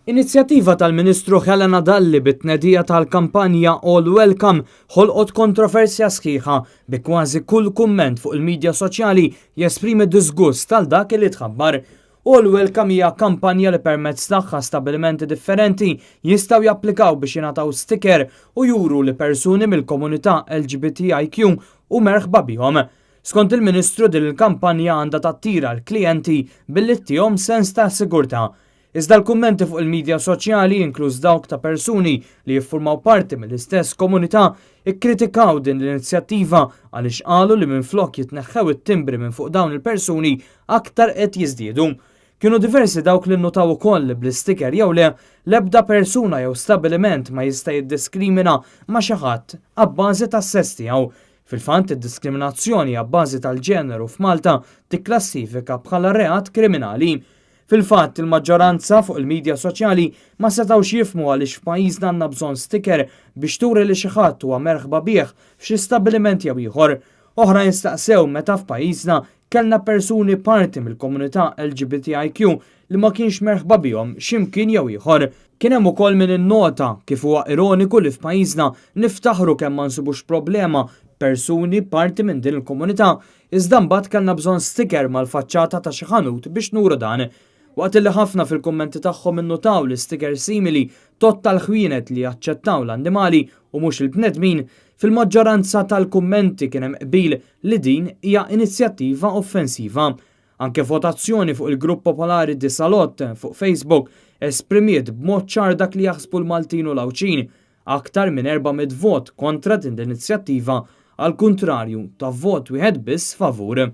Inizjattiva tal-Ministru Helena Dalli bit-tnedija tal-kampanja All Welcome ħolqot kontroversja sħiħa bi kważi kull kumment fuq il-midja soċjali jesprimi disgust tal dak li tħabbar. All Welcome hija kampanja li permezz tagħha stabilimenti differenti jistgħu japplikaw biex jingħataw sticker u juru li persuni mill-komunità LGBTIQ u merħba bihom. Skont il-Ministru, din il-kampanja għandha tattira l-klijenti billi ttihom sens ta' sigurtà. Iżda l-kummenti fuq il-medja soċjali, inkluż dawk ta' persuni li jiffurmaw parti mill-istess komunità, ikkritikaw din l-inizjattiva għaliex qalu li minflok jitneħħew it-timbri minn fuq dawn il-persuni, aktar qed jiżdiedu. Kienu diversi dawk li nnotaw ukoll li bl-isticker jew le, l-ebda persuna jew stabiliment ma jista' jiddiskrimina ma' xi ħadd abbażi tas-sess tiegħu. Fil-fatt, id-diskriminazzjoni abbażi tal-ġeneru f'Malta tikklassifika bħala reat kriminali. Fil-fatt, il-maġġoranza fuq il-medja soċjali ma setgħux jifhmu għaliex f'pajjiżna għandna bżonn sticker biex turi li xi ħadd huwa merħba bih f'xi stabiliment jew ieħor. Oħra jistaqsew meta f'pajjiżna kellna persuni parti mill-komunità LGBTIQ li ma kienx merħba bihom x'imkien jew ieħor. Kien hemm ukoll min innota kif huwa ironiku li f'pajjiżna niftaħru kemm ma nsibux problema persuni parti minn din il-komunità, iżda mbagħad kellna bżonn sticker mal-faċċata ta' xi ħanut biex nuru dan. Waqt li ħafna fil-kummenti tagħhom innotaw li sticker simili totta l-ħwienet li jaċċettaw l-annimali u mhux il-bnedmin, fil-maġġoranza tal-kummenti kien hemm qbil li din hija inizjattiva offensiva. Anke votazzjoni fuq il-grupp popolari Di Salott fuq Facebook esprimiet b'mod ċar dak li jaħsbu l-Maltin u l-Għawdxin. Aktar minn 400 vot kontra din l-inizjattiva, għal kuntrarju ta' vot wieħed biss favur.